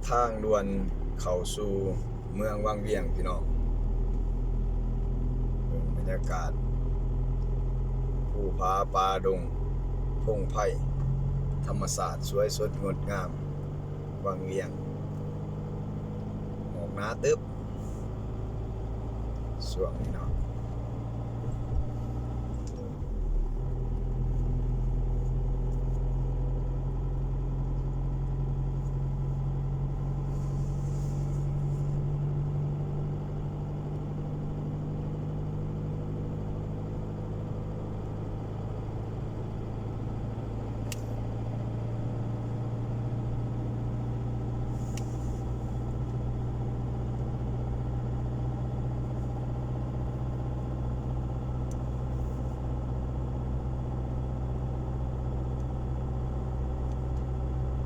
ທາງດ່ວນເຂົ້າສູ່ເມືອງວັງວຽງ ພີ່ນ້ອງ. ເບິ່ງບັນຍາກາດ ພູຜາປ່າດົງ ພົງໄພ ທຳມະຊາດສວຍສົດງົດງາມ ວັງວຽງ ໝອກໜາຕຶບຊ່ວງນີ້ເນາະ.